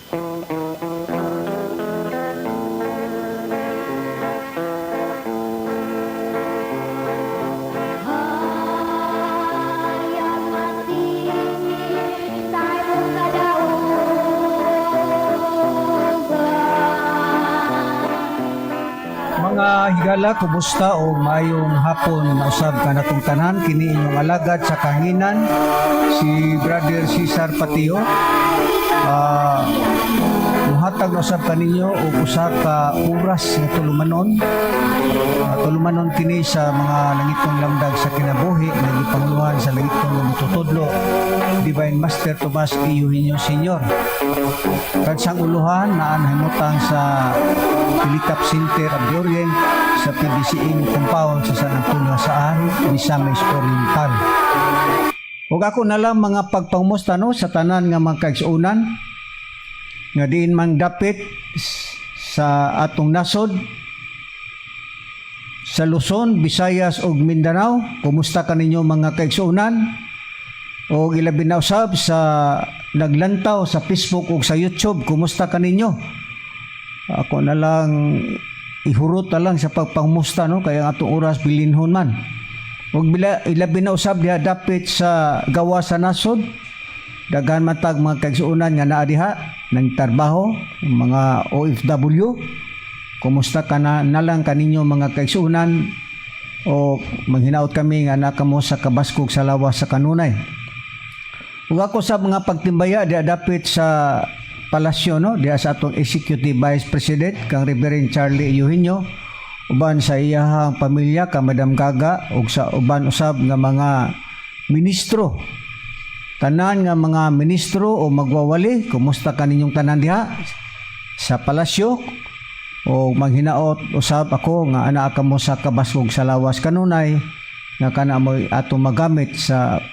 Mga higala, kumusta o maayong hapon na usab kanatong tanan? Kini inyong alagad sa kahanginan, si Brother Cesar Patio. Muhatag na usab kaninyo og usa ka oras nga tulumanon. Tulumanon kini sa mga langitong lamdag sa kinabuhi nga gipanguluhan sa langitong nga mututudlo, Divine Master Tomas E. Eugenio Sr. Kansang uluhan naan himutang sa Pilikap Center of the Orient sa PBCM compound sa San Antonio Jasaan, Misamis Oriental. Ug ako na lang mga pagpangmusta, no, sa tanan nga mga kaigsuonan nga diin man dapit sa atong nasod sa Luzon, Visayas ug Mindanao. Kumusta kaninyo, mga kaigsuonan? O ilabi na usab sa naglantaw sa Facebook ug sa YouTube, kumusta kaninyo? Ako na lang ihurot na lang sa pagpangmusta, no, kaya ang atong oras bilinhon man. Ug bila ilabi na usab diha dapit sa gawa sa nasod, daghan man tag mga kaigsuonan nga naa diha nang trabaho, mga OFW. Kumusta ka na lang kaninyo, mga kaigsuonan, o manghinaot kami nga naa kamo sa kabaskog sa lawas sa kanunay. Ug ako sa mga pagtimbaya diha dapit sa palasyo, no, diha sa atong Executive Vice President kang Reverend Charlie Eugenio uban sa iyahang pamilya ka Madam Gaga ug sa uban usab nga mga ministro, tanan nga mga ministro o magwawali, kumusta kaninyong tanan diha sa palasyo? O manghinaot usab ako nga anaa kamo sa kabaskog sa lawas kanunay nga kana mo'y atong magamit sa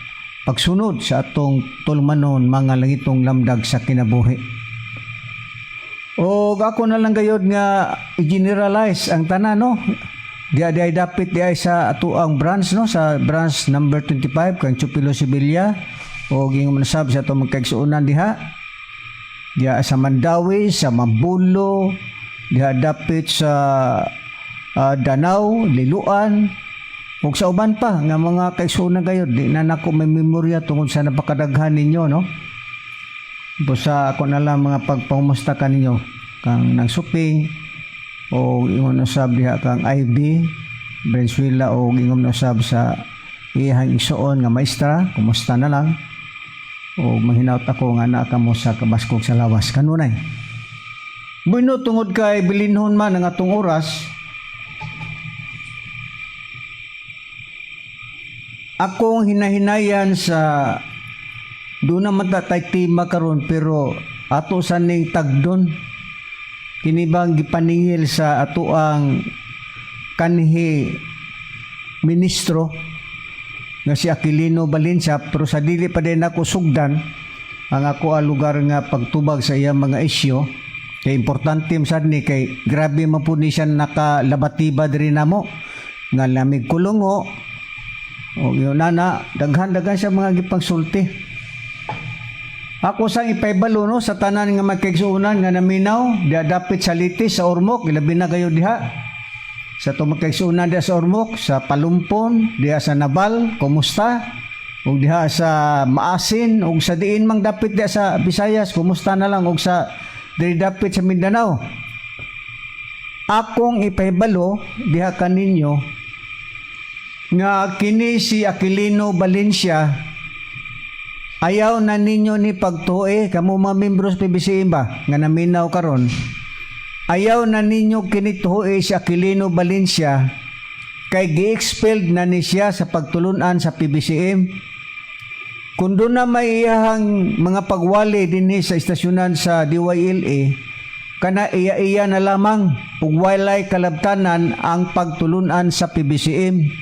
pagsunod sa atong tulumanon, mga langitong lamdag sa kinabuhi. O ako na lang gayod nga i-generalize ang tanan, no. Diya di ay dapit di ay sa atoang branch, no, sa branch number 25 kang Chupilo Sevilla o gingon man sab sa atong magkaigsuonan diha. Diha sa Mandaue, sa Mambulo, diha dapit sa Danao, Liloan, ug sa uban pa nga mga kaigsuonan gayod, di na nako may memorya tungod sa napakadaghan ninyo, no. Busa ako na lang mga pagpangumusta kaninyo kang nang suping o ingon usab diha kang IB Venezuela o ingon usab sa iyang igsuon nga maestra, kumusta na lang o manghinaot ako nga naa kamo sa kabaskog sa lawas kanunay. Bueno, tungod kay bilinhon man ang atong oras, akong hinahinayan sa doon naman ta tay tema karon, pero ato sa ning tagdon kini bang gipaningil sa atoang kanhi ministro nga si Aquilino Valencia, pero sa dili pa din ako sugdan ang ako ang lugar nga pagtubag sa iyang mga isyu kay importante man sad ni, kay grabe man pud ni siya nakalabatiba diri namo nga lamig kulungo o yun nana daghan-daghan siya mga gipangsulti. Ako sang ipaybalo, no, sa tanan nga magkaigsuonan nga naminaw diha dapit sa Leyte, sa Ormoc, ilabi na kayo diha sa atong magkaigsuonan diha sa Ormoc, sa Palumpon, diha sa Nabal, kumusta? Ug diha sa Maasin ug sa diin mang dapit diha sa Visayas, kumusta na lang, ug sa diri dapit sa Mindanao. Akong ipahibalo diha kaninyo nga kini si Aquilino Valencia, ayaw na ninyo ni pagtuoe, kamo mga membros PBCM ba nga naminaw karon. Ayaw na ninyo kini tuoe si Aquilino Valencia kay gi-expelled na ni siya sa pagtulunan sa PBCM. Kung doon na may iyahang mga pagwali dinhi sa istasyonan sa DYLA, kana iya-iya na lamang ug walay kalabtanan ang pagtulunan sa PBCM.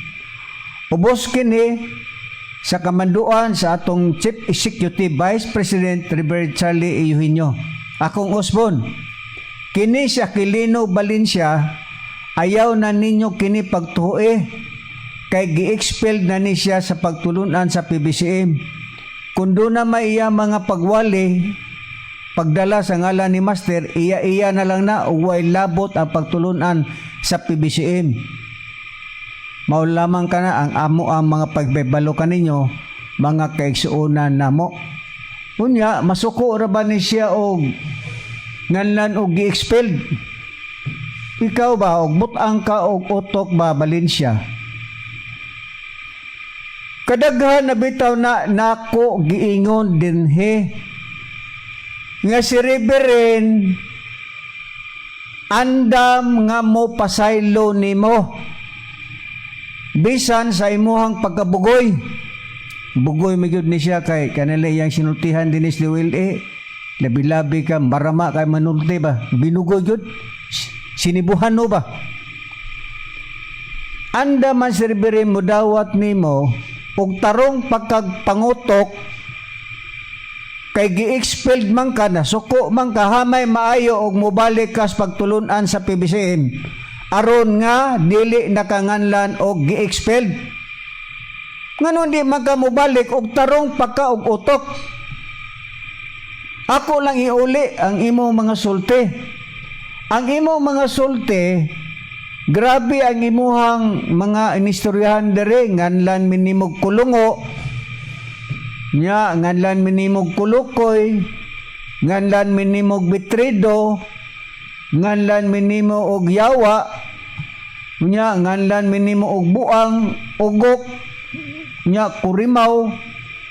Ubos kini sa kamanduan sa atong Chief Executive Vice President Reverend Charlie Eugenio. Akong usbon, kini si Aquilino Valencia, ayaw na ninyo kini pagtuoe kay gi-expelled na ni siya sa pagtulunan sa PBCM. Kung doon na may iya mga pagwali Pagdala sa ngalan ni Master, iya-iya na lang na ug way labot ang pagtulunan sa PBCM. Mao lamang kana ang amo ang mga pagbebalo kaninyo, mga kaigsuonan namo. Unya, masuko ra ba ni siya og nganlan og gi-expelled? Ikaw ba, og butang ka og utok ba, Valencia? Kadaghan na bitaw na nako giingon dinhi nga si Reverend andam nga mo pasaylo nimo bisan sa imuhang pagkabugoy. Bugoy mi gyud ni siya kay kanila iyang sinultihan dinis ni Will eh. Labi-labi ka marama kay manulti ba, binugoy gyud, sinibuhan no ba. Anda man si Reverend mudawat nimo og tarong pagkagpangutok kay gi-expelled man ka, na suko man ka, hamay maayo og mobalik ka sa pagtulunan sa PBCM aron nga dili nakanganlan og gi-expelled. Ngano di man ka mobalik og tarong pagka og utok? Ako lang iuli ang imong mga sulti. Ang imong mga sulti, grabe ang imuhang mga inistoryahan dere, nganlan minimog kulungo nya, nganlan minimog kulukoy, nganlan minimog bitrido, nganlan minimo og yawa nya, nganlan minimo og buang, ugok nya, kurimaw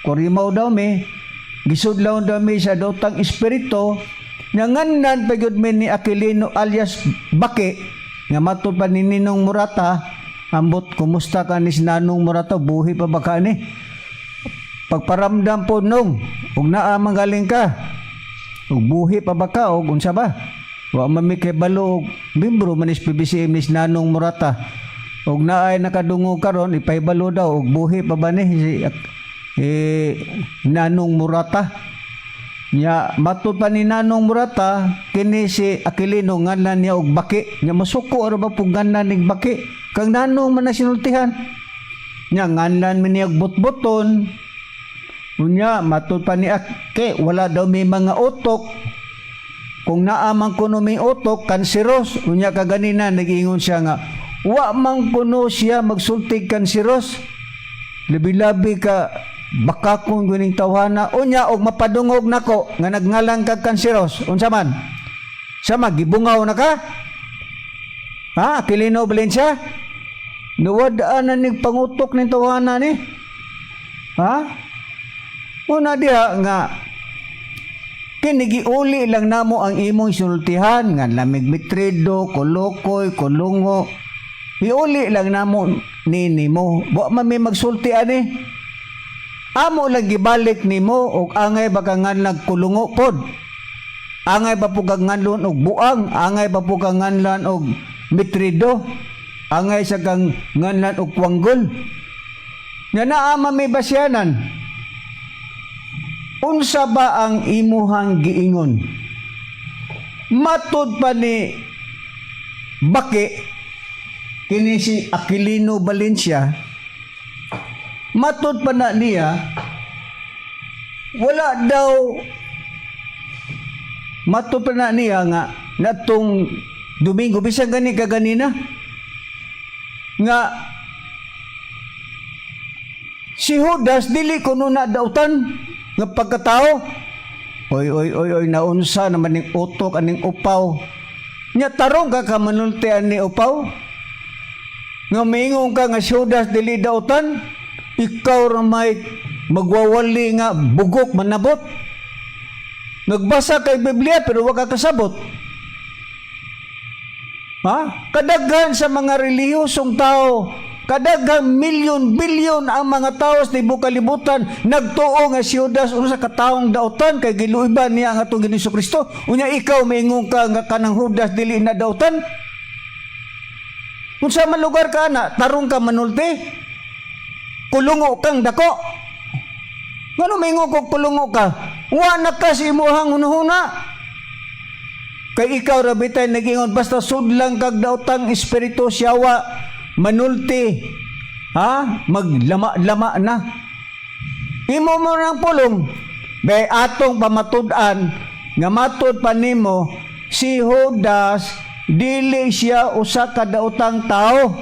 kurimaw daw mi, gisudlaw daw mi sa dotang espiritu nya, nganlan pa gyud mi ni Aquilino alias Baki nga matud pa ni Ninong Murata. Ambot, kumusta ka ni si Nanong Murata? Buhi pa ba ka ni? Pagparamdam po nung ug naa man galing ka, ug buhi pa ba ka og unsa ba? Wa man mi kay balo og membro man is PBCM ni si Nanong Murata. Og naay nakadungog karon, ipahibalo daw og buhi pa ba ni si eh, Nanong Murata. Nya matud pa ni Nanong Murata, kini si Aquilino ngalan niya og baki. Nya masuko ra ba pug ngalan ning baki? Kang Nanong man na sinultihan. Nya nganlan mi niya og butbuton. Unya matud pa ni Ake, wala daw may mga utok. Kung naa man kuno may utok, kanseros. Unya kaganina nag-ingon siya nga wa man kuno siya magsultig kanseros. Labi-labi ka baka kung guning tawhana. Unya og mapadungog nako nga nagngalang kag kanseros, unsa man? Sama gibungaw na ka? Ha, Aquilino Valencia? Nuwad-an na ning pangutok ning tawhana ni. Ha? Una diha nga kini giuli lang namo ang imong sinultihan nga lamig mitrido, kulukoy, kulungo. Iuli lang namo ni nimo. Wa man may magsulti ani. Amo lang gibalik nimo og angay ba ka nganlag kulungo pod. Angay ba po kag nganlon og buang, angay ba po kang nganlan og mitrido, angay sa kang nganlan og kwanggol. Nga naa man may basyanan. Unsa ba ang imuhang giingon? Matud pa ni Baki, kini si Aquilino Valencia, matud pa na niya, wala daw, matud pa na niya nga natong Domingo, bisan gani kaganina, nga si Judas dili kuno na dautan nga pagkatao. Oy, oy, oy, oy, naunsa naman ning utok aning upaw? Nya tarong ka ka manultian ni upaw? Nga mingon ka nga si Judas dili dautan, ikaw ra may magwawali nga bugok manabot. Nagbasa kay Biblia pero wa ka kasabot. Ha? Kadaghan sa mga relihiyosong tao, kadaghang milyon, bilyon ang mga tao sa tibuok kalibutan nagtuo nga si Judas usa ka taong dautan kay giluiban niya ang atong Ginoong Kristo. Unya ikaw maingon ka nga kanang Judas dili na dautan. Kung sa man lugar ka na, tarong ka manulti. Kulungo kang dako. Ngano maingon kog kulungo ka? Wa na ka sa imuhang hunahuna. Kay ikaw ra bitay nag-ingon basta sudlang kag daotang espiritu siyawa manulti. Ha? Maglama-lama na. Imo mo ng pulong. Bay atong pamatud-an Nga matod pa nimo si Judas dili siya usa ka daotang tao.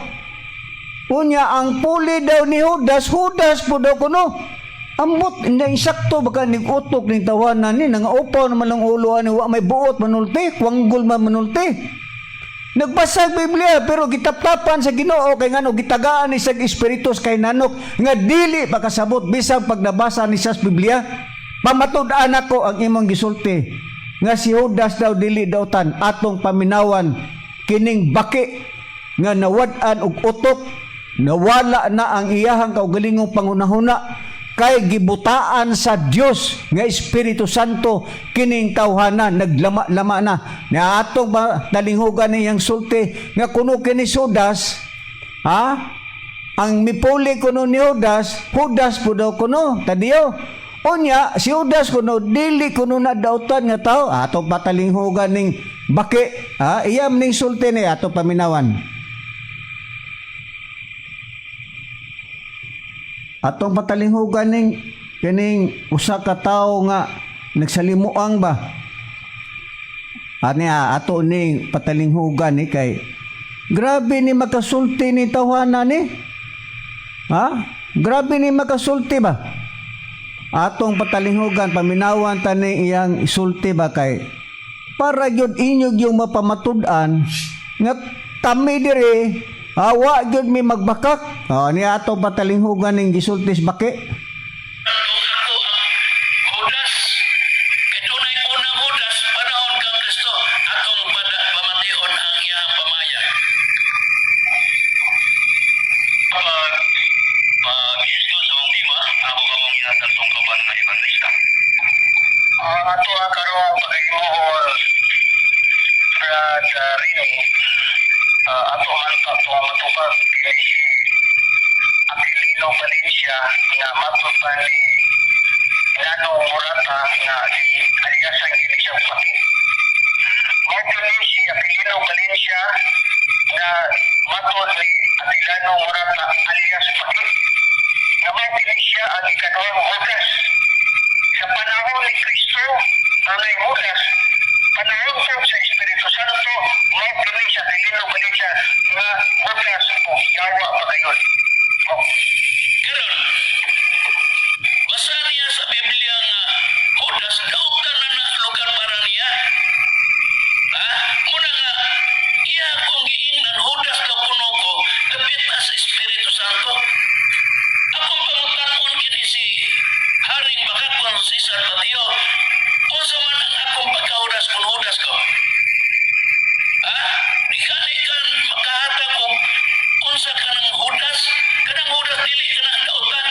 Unya ang puli daw ni Judas, Judas po daw kuno. Ambot, hindi insakto baka nig-utok ning tawanan ni, nangaupaw naman ang ulo ani, wa may buot manulti, kwanggol man manulti. Nagbasa Biblia pero gitaptapan sa Ginoo kay ngano gitagaan ni sa Espiritu kay nanok nga dili makasabot bisag pag nabasa ni siya sa Biblia. Pamatud-an ako ang imong gisulti nga si Judas daw dili dautan. Atong paminawan kining baki nga nawad-an og utok, nawala na ang iyahang kaugalingong pangunahuna kay gibutaan sa Dios nga Espiritu Santo kining tawhana, naglama-lama na. Na atong ba talinghugan niyang sulti nga kuno kini Judas, ha, ang mipuli kuno ni Judas, Judas po daw kuno Tadeo. Unya si Judas kuno dili kuno na dautan nga tao. Atong patalinghugan ning baki, ha, iyam ning sulti ni, atong paminawan. Atong patalinghugan ning kining usa ka tawo nga nagsalimuang ba. Ani ato ning patalinghugan ni kay grabe ni makasulti ni tawhana ni. Ha? Grabe ni makasulti ba? Atong patalinghugan, paminawan ta ni iyang sulti ba kay para gyud inyo yung mapamatud-an nga kami dire awa gyud mi magbakak. Oh, ni atong patalinghugan ning gisulti sa baki. Ako ang Judas. Kay dunay unang Judas panahon kang Kristo, atong pamation ang iyang pamayag. Pag pag sa akong bima, ako kamong ihatag tungkaban nga evangelista. Ang ato ang karon paghimuon, Brad Rini, ato man pa ito matubag kay si Aquilino Valencia nga matod pa ni Nano Murata nga si aliasan kini siya pati. Mao kini si Aquilino Valencia nga matod ni Atilano Murata alias Pati. Nga mao kini siya ang ikaduhang Judas. Sa panahon ni Kristo, dunay Judas. Panahon po sa Espiritu Santo, mao kini sa Aquilino Valencia nga Judas o yawa pa kayon. Oh. Karon, basa niya sa Biblia nga Judas dautan na na lugar para niya. Ha? Muna nga iya akong giingnan Judas daw kuno ko dapit na sa Espiritu Santo. Akong pangutanon kini si Haring Bakakon Cesar Tadeo, unsa man ang akong pagkahudas kung Judas ko? Ha? Di ka ni kan makahatag og unsa ka ng Judas? Kanang Judas dili ka na dautan.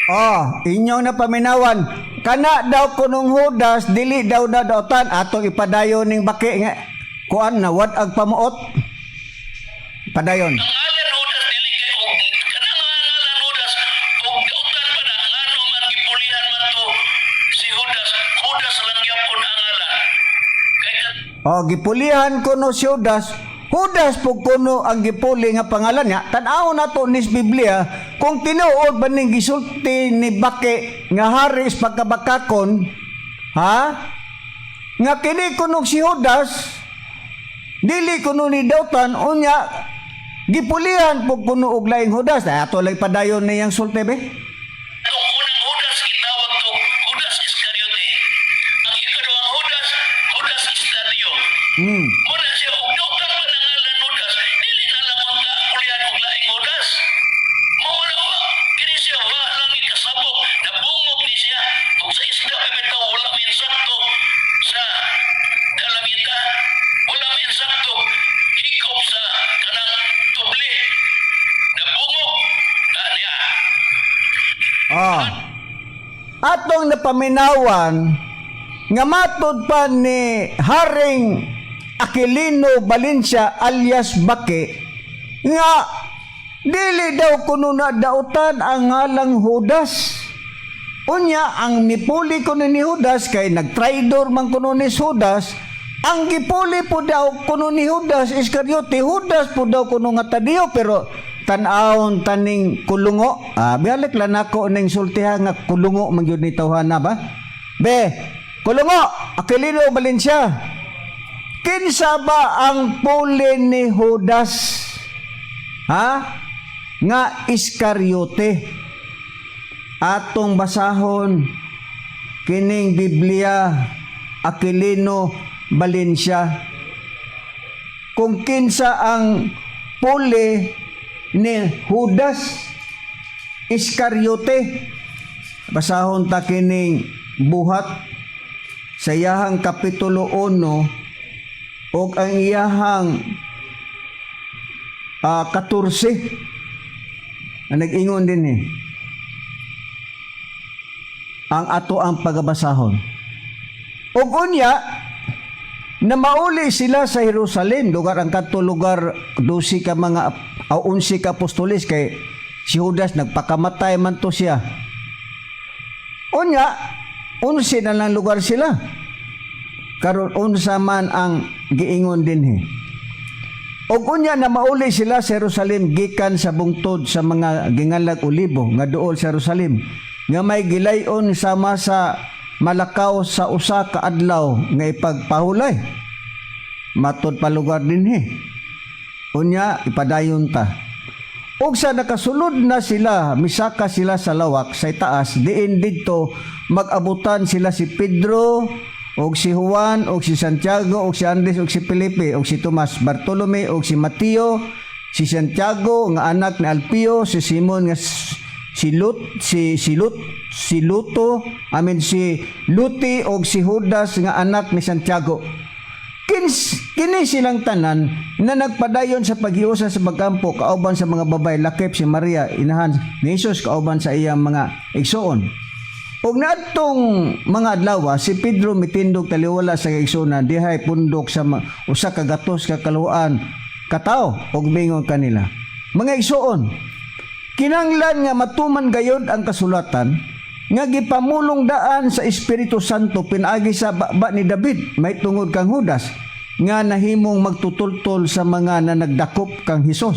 Oh, inyong napaminawan. Kana daw kunong Judas dili daw na dautan. Atong ipadayon ning baki nga kuan na wad ag pamuot. Padayon. Ang ngalan Judas dili kay og kanang ngalan Judas og dautan pa na, ngano man gipulihan man to si Judas, Judas lang gyapon ang ngalan. Kay Oh, gipulihan kuno si Judas. Judas po kuno ang gipuli nga pangalan niya. Tan-aw nato nis Biblia kung tinuod ba ning gisulti ni Baki nga hari sa pagkabakakon, ha? Nga kini kuno si Judas dili kuno ni dautan, unya gipulihan po kuno og laing Judas. Ay, ato lang padayon niyang sulti be. Atong unang Judas gitawag to Judas Iscariote. Ang ikaduhang Judas, Judas Tadeo. Muna siya og dautan pa na ngalan Judas, dili na lang unta pulihan og laing Judas. Mao na wa kini siya wa lang ni kasabot, nabungog ni siya. Ug sa isda pa bitaw wala min sakto sa dalamita, wala min sakto hikop sa kanang tubli. Nabungog. Ah, niya. Ah. Atong napaminawan nga matod pa ni Haring Aquilino Valencia alias Baki nga dili daw kuno na dautan ang ngalang Judas. Unya ang mipuli kuno ni Judas kay nagtraidor man kuno ni Judas, ang gipuli po daw kuno ni Judas Iscariote, Judas po daw kuno nga Tadeo. Pero tan-awon taning kulungo. Ah, balik lang nako ning sultiha nga kulungo man gyud ni tawhana ba? Be, Kulungo, Aquilino Valencia. Kinsa ba ang puli ni Judas? Ha? Nga Iskaryote. Atong basahon kining Biblia, Aquilino Valencia, kung kinsa ang puli ni Judas Iskaryote. Basahon ta kining Buhat sa iyahang kapitulo 1 ug ang iyahang 14 ang nag-ingon din eh ang ato ang pagabasahon. Ug unya na mauli sila sa Jerusalem, lugar ang kadto lugar 12 ka mga o 11 ka apostoles, kay si Judas nagpakamatay man to siya. Unya, 11 na lang lugar sila. Karon, unsa man ang giingon dinhi? Og unya na mauli sila sa Jerusalem gikan sa bungtod sa mga gingalag Olibo nga duol sa Jerusalem nga may gilayon sama sa malakaw sa usa ka adlaw nga ipagpahulay. Matod pa lugar dinhi. Unya, ipadayon ta. Ug sa nakasulod na sila, misaka sila sa lawak sa itaas, diin didto mag-abutan sila si Pedro, og si Juan, og si Santiago, og si Andres, og si Felipe, og si Tomas, Bartolome, og si Mateo, si Santiago nga anak ni Alpio, si Simon nga si Lut, si Luto, I mean si Luti, og si Judas nga anak ni Santiago. Kini silang tanan na nagpadayon sa paghiusa sa pagkampo kauban sa mga babay, lakip si Maria inahan ni Jesus, kauban sa iyang mga igsoon. Ug naadtong mga adlaw, si Pedro mitindog taliwala sa igsoona dihay pundok sa usa ka gatos ka kaluan katawo ug mingon kanila, "Mga igsoon, kinanglan nga matuman gayod ang kasulatan nga gipamulong daan sa Espiritu Santo pinaagi sa baba ni David may tungod kang Judas nga nahimong magtutultol sa mga na nagdakop kang Hesus.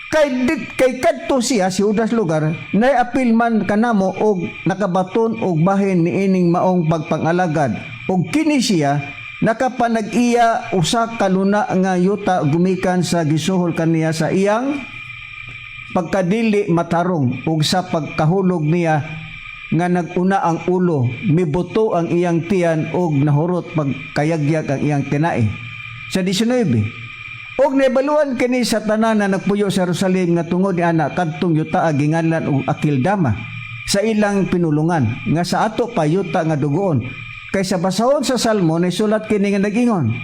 Kay dit kay kadto siya, si Judas lugar, naapil man kanamo og nakabaton og bahin niining maong pagpangalagad, og kini siya nakapanag-iya usa ka luna nga yuta gumikan sa gisuhol kaniya sa iyang pagkadili matarong ug sa pagkahulog niya nga nag-una ang ulo, mibuto ang iyang tiyan ug nahurot pagkayagyag ang iyang tinai." Sa 19, "Ug naibaluan kini sa tanan na nagpuyo sa Jerusalem nga tungod ni ana kadtong yuta ginganlan og Akildama sa ilang pinulungan, nga sa ato pa yuta nga dugoon. Kay sa basahon sa Salmo sulat kini nga nagingon,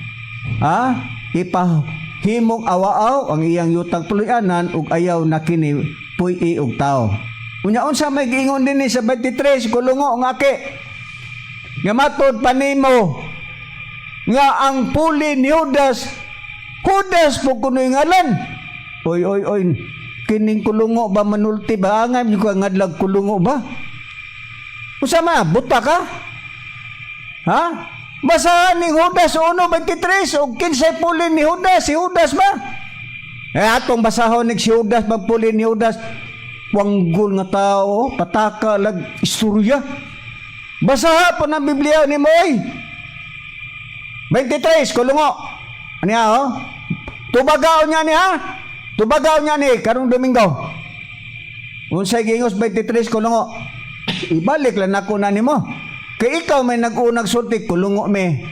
ha, ipahimong awaaw ang iyang yutang puloy-anan ug ayaw na kini puy-i og tao." Unya, unsa may giingon dinhi sa 23, kulungo nga aki? Nga matod pa nimo nga ang puli ni Judas, Judas po kuno'y ngalan. Oy, oy, oy, kining kulungo ba, manulti ba? Angay ko ngadlag kulungo ba? Unsa ma, buta ka? Ha? Basahan ni Judas 1:23 og kinsay puli ni Judas, si Judas ba? Eh, atong basahon ni si Judas, pagpuli ni Judas, wanggol nga tao, pataka lag istorya. Basaha po ng Biblia ni Moy. 23, kulungo. Ano yan, oh? Tubagaw niya ni, ha? Tubagaw niya ni, karong Domingo. Unsay gingos 23, kulungo? Ibalik lang nako na nimo. Kay ikaw may nag-unag sulti, kulungo me.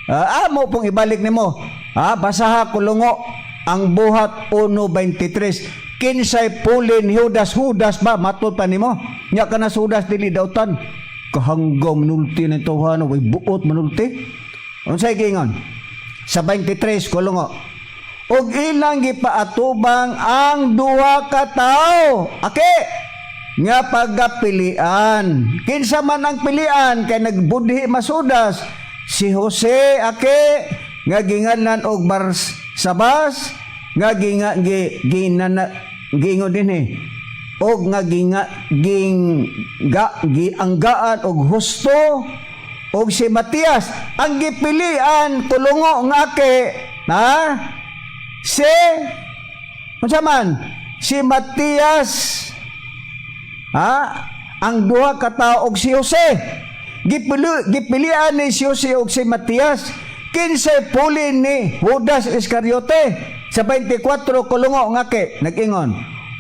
Ah, amo pong ibalik nimo. Ha, basaha, kulungo, ang Buhat 1:23. Kinsay puli ni Judas? Judas ba matod pa nimo? Nya kana sa Judas dili dautan. Kahanggaw manulti ng tawhana, way buot manulti. Unsay giingon? Sa 23, kulungo. "Ug ilang gipaatubang ang duha ka tawo. Ake nga pagapilian." Kinsa man ang pilian kay nagbudhi masudas? Si Jose ake nga ginganlan og Barsabas nga ginga gi, ginana giingon dinhi og nga ginga ging ga gianggaan og Husto og si Matias. Ang gipilian, kulungo nga ake, ha, si unsa man? Si Matias, ha, ang duha ka tawo og si Jose. Gipilian ni si Jose ug si Matias. Kinsay puli ni Judas Iscariote? Sa 24 kulungo nga ke nag-ingon.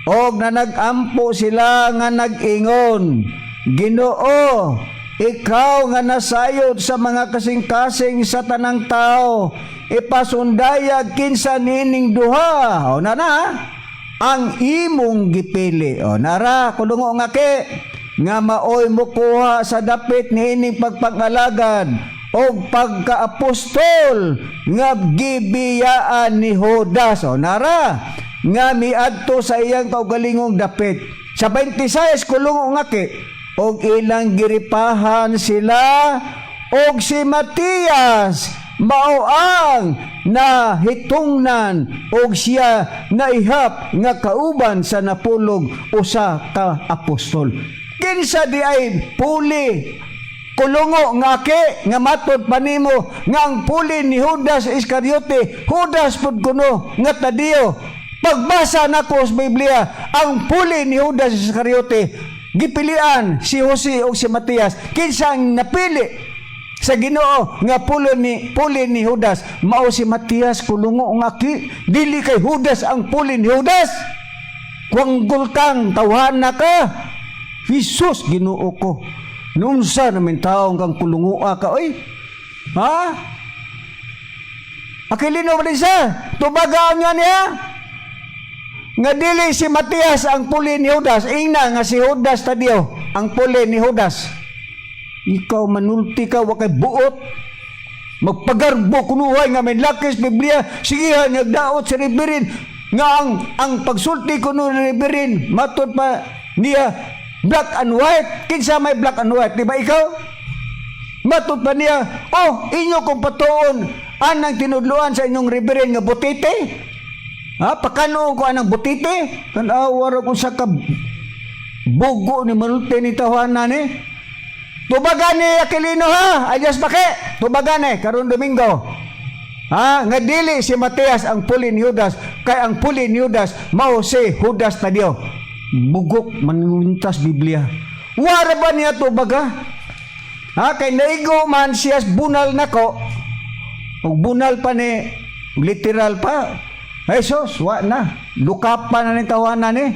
Og na nag-ampo sila nga nag-ingon, "Ginoo, ikaw nga nasayod sa mga kasing-kasing sa tanang tao, ipasundayag kinsa nining duha." O na na, ang imong gipili. O nara, kulungo nga ke, nga maoy mukuha sa dapit niining pagpangalagad og pagkaapostol nga gibiyaan ni Judas. O nara, nga miadto sa iyang kaugalingong dapit. Sa 26 kulungo nga ke, og ilang giripahan sila og si Matias mao ang nahitungnan og siya naihap nga kauban sa napulog usa ka apostol. Kinsa di ay puli, kulungo nga ke, nga matod pa nimo nga ang puli ni Judas Iscariote, Judas pud kuno nga Tadeo? Pagbasa nako sa Biblia, ang puli ni Judas Iscariote, gipilian si Jose ug si Matias. Kinsa ang napili sa Ginoo nga puli ni Judas? Mao si Matias, kulungo nga ki. Dili kay Judas ang puli ni Judas. Kwanggol kang tawhana ka. Jesus, Ginoo ko. Nunsa namin taong kang kulungoa ka, oy? Ha? Akilino ba din siya? Tubagaan nga niya? Nga dili si Matias ang puli ni Judas. Ingna nga si Judas Tadeo ang puli ni Judas. Ikaw manulti ka, wa kay buot. Magpagarbo kunuhay nga may lakis Biblia, sige ha, nagdaot si Reverend nga ang pagsulti kuno ni Reverend, matod pa niya, black and white. Kinsa may black and white? Di ba ikaw? Matod pa niya, oh, inyo kong patuon anang tinudluan sa inyong reverend nga butite. Ha, pakanoon ko anang butite. Tanawa ra kung sa ka bugo ni manulti ni tawanan ni. Tubagan ni Aquilino ha, ayos pake. Tubagan ni karon Domingo. Ha, nga dili si Matias ang puli ni Judas, kay ang puli ni Judas mao si Judas Tadeo. Bugok manuntas Biblia. Wara ba niya tubaga? Ha, kay naigo man siya bunal nako. Ug bunal pa ni literal pa. Jesus, wa na. Luka pa na ni tawanan ni.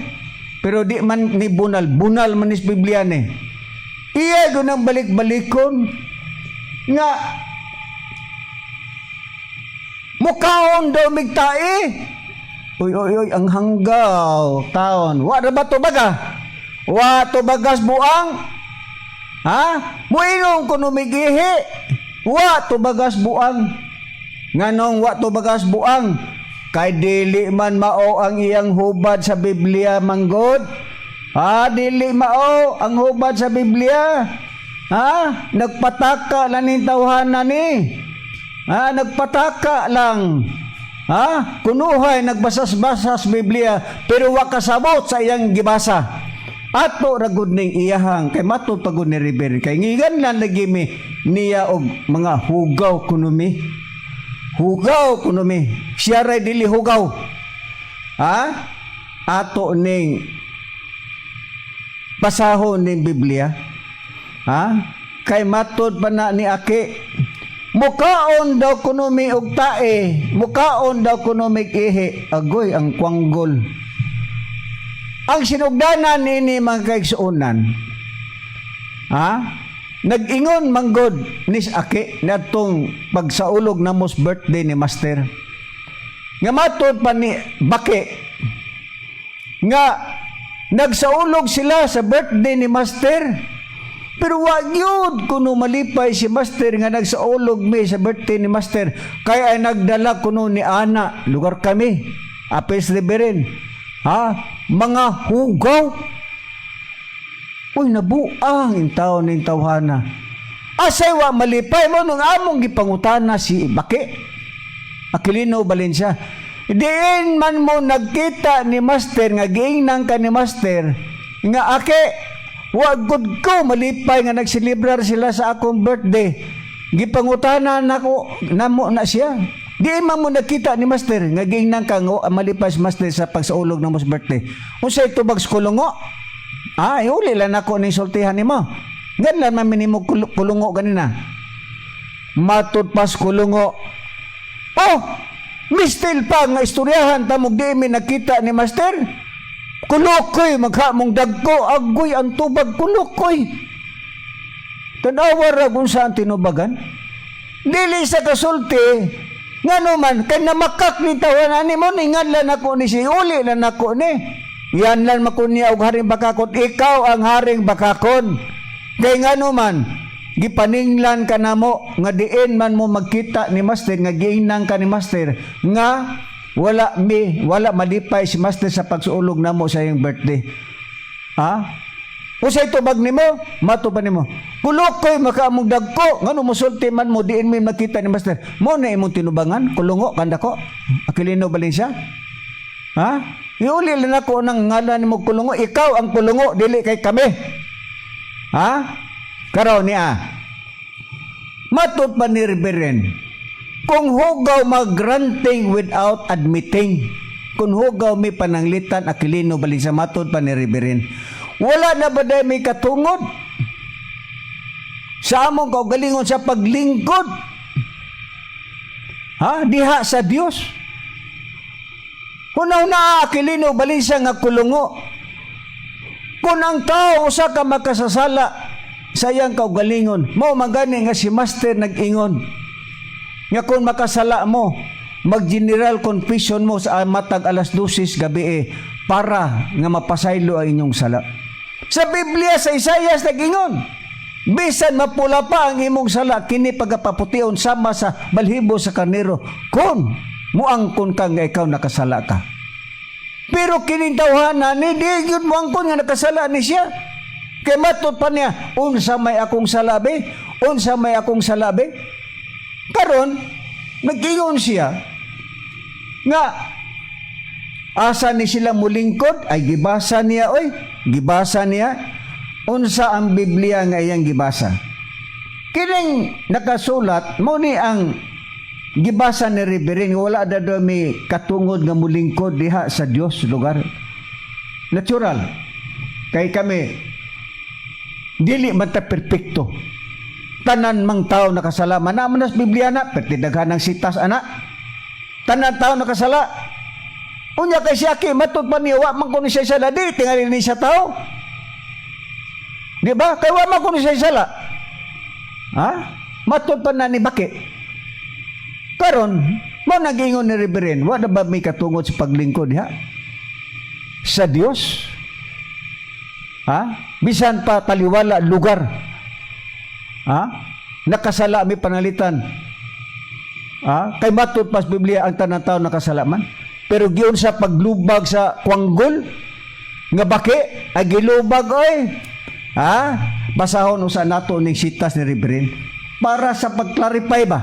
Pero di man ni bunal, bunal man ni sa Biblia ni. Iya doon ang balik-balikon nga mukaon daw migtae. Uy, uy, uy, ang hanggaw, taon. Wa ra ba to baga? Wa to bagas buang? Ha? Muinom kuno migihi. Wa to bagas buang. Nganong wa to bagas buang? Kay dili man mao ang iyang hubad sa Biblia manggod. Ha, dili mao ang hubad sa Biblia. Ha? Nagpataka lang ning tawhana ni. Ha, nagpataka lang. Ha? Kunuhay nagbasas-basas Biblia pero wa kasabot sa iyang gibasa. Ato ra gud ning iyahang kay matod pa gud ni Reverend kay ngigan lang lagi mi niya og mga hugaw kuno mi. Hugaw kuno mi. Siya ray dili hugaw. Ha? Ato ning basahon ning Biblia. Ha? Kay matod pa na ni Aki, mukaon daw kuno mi og tae, mukaon daw kuno mi ihi. Agoy ang kwanggol. Ang sinugdanan nini, mga kaigsuonan. Ha? Nag-ingon manggod nis Aki natong pagsaulog namos birthday ni Master. Nga matod pa ni Baki nga nagsaulog sila sa birthday ni Master. Pero wa gyud kuno malipay si Master nga nagsaulog mi sa birthday ni Master kay ay nagdala kuno ni ana lugar kami apes Reverend. Ha, mga hugaw. Uy, nabuang in taon ning tawhana. Asay wa malipay mo nung among gipangutana si Baki Aquilino Valencia. Diin man mo nagkita ni Master nga giingnan ka ni Master nga, "Ake, wa gud ko malipay nga nagselebrar sila sa akong birthday"? Gipangutana nako namo na siya. Di man mo nakita ni Master nga giingnan ka nga malipay si Master sa pagsaulog ng mos birthday? Unsay tubag sa kulungo? Ah, uli lang nako ni sultihan nimo. Ganlan man minimo kulungo ganina. Matud pas kulungo. Oh, mistil pa nga istoryahan tamog di mi nakita ni Master. Kulukoy maghamong dagko, agoy ang tubag kulukoy. Tanawa ra kung saan tinubagan. Dili sa kasulti, ngano man, kay namakak ni tawan ani mo, ningadlan ako ni si uli lang ako ni. Yan lang makuniya og haring bakakon. Ikaw ang haring bakakon. Kay ngano man, gipaninglan ka namo nga diin man mo magkita ni Master, nga giinang ka ni Master nga wala mi wala malipay si Master sa pagsuulog namo sa iyang birthday. Ha? Usay tubag nimo, mato pa nimo. Kulukoy makaamong dagko, ngano musulti man mo diin mi makita ni Master. Mo na imong tinubangan, kulungo kanda ko. Aquilino Valencia. Ha? Iuli lang ako ng ngalan nimo kulungo, ikaw ang kulungo, dili kay kami. Ha? Karon niya. Matod pa ni Reverend, kung hugaw mag-granting without admitting, kung hugaw may pananglitan, Aquilino Valencia, matod pa ni Reverend, wala na ba dahil may katungod sa among kaugalingon sa paglingkod? Ha? Diha sa Dios. Hunaw na Aquilino Valencia nga kulungo. Kung ang tao usa ka makasasala sa iyang kaugalingon, mao magani nga si Master nag-ingon nga kung makasala mo, mag-general confession mo sa matag alas 12 gabi eh, para nga mapasaylo ang inyong sala. Sa Biblia sa Isaias nag-ingon, bisan mapula pa ang imong sala, kini pagapapution sama sa balhibo sa karnero kung muangkon ka nga ikaw nakasala ka. Pero kining tawhana ni di gyud moangkon nga nakasala ni siya. Kay matod pa niya, "Unsa may akong salabi? Unsa may akong salabi?" Karon, nag-ingon siya nga asa ni sila mulingkod ay gibasa niya oy, gibasa niya. Unsa ang Biblia nga iyang gibasa? Kining nakasulat mo ni ang gibasa ni Reverend, wala na daw may katungod nga mulingkod diha sa Dios lugar. Natural. Kay kami dili man ta perpekto. Tanan mang tao nakasala. Mana man sa Biblia na, perti daghan ng sitas ana. Tanan tao nakasala. Unya kay siya ki matud pa niya wa man kuno siya sala, di tingali ni siya tao. Di ba? Kay wa man kuno siya sala. Ha? Matud pa na ni Baki. Karon, mo nag-ingon ni Reverend, wa na ba may katungod sa paglingkod ha? Sa Dios? Ha? Bisan pa taliwala lugar. Ha? Nakasala mi panalitan. Ha? Kay matud pas Biblia ang tanan tao nakasala man. Pero giyon sa paglubag sa kwanggol nga baki ay gilubag oy. Ha? Basahon usa nato ning sitas ni Reverend para sa pag-clarify ba.